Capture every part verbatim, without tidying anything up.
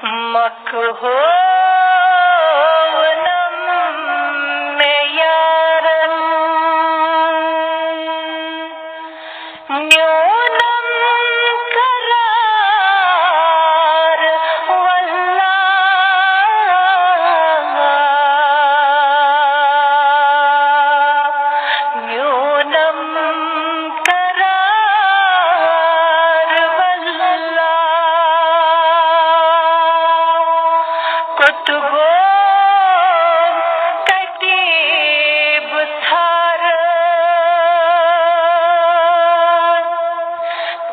مکہونم مےٚ یارن میونم قرار واللہ، میونم قرار واللہ۔ کوٚت گوم کتیب ژھارن،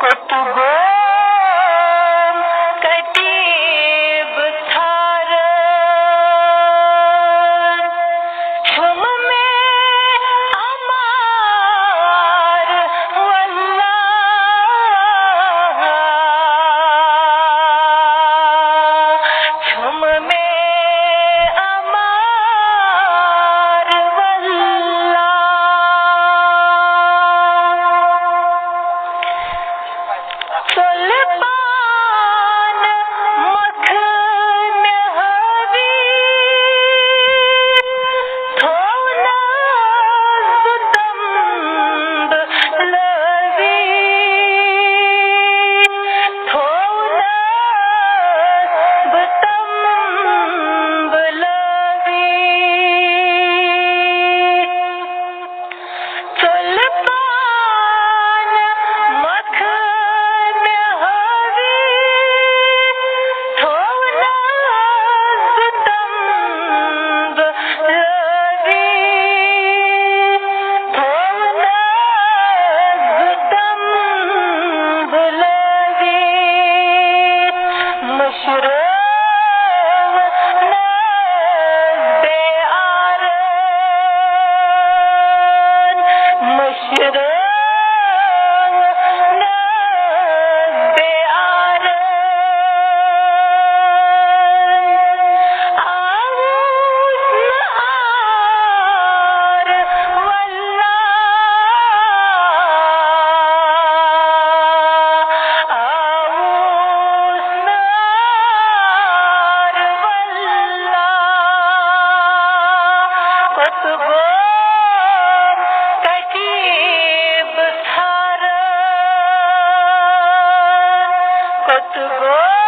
کوٚت گوم کتیب ژھارن، چھُم مےٚ عمار واللہ، چھُم مےٚ عمار واللہ۔ ژوٚلہِ پان مکھ مےٚ ہٲوِتھ، تھوونس بہٕ تمبہٕ لٲوِتھ، تھوونس بہٕ تمبہٕ لٲوِتھ۔ ژوٚلہِ پان مکھ مےٚ ہٲوِتھ، تھوونس بہٕ تمبہٕ لٲوِتھ، تھوونس بہٕ تمبہٕ لٲوِتھ۔ مٔشرٲونس بے عارن، مٔشرٲونس بے عارن، آوُس نہٕ عار واللہ، آوُس نہٕ عار واللہ۔ کوٚت گوم کتیب ژھارن، کوٚت گوم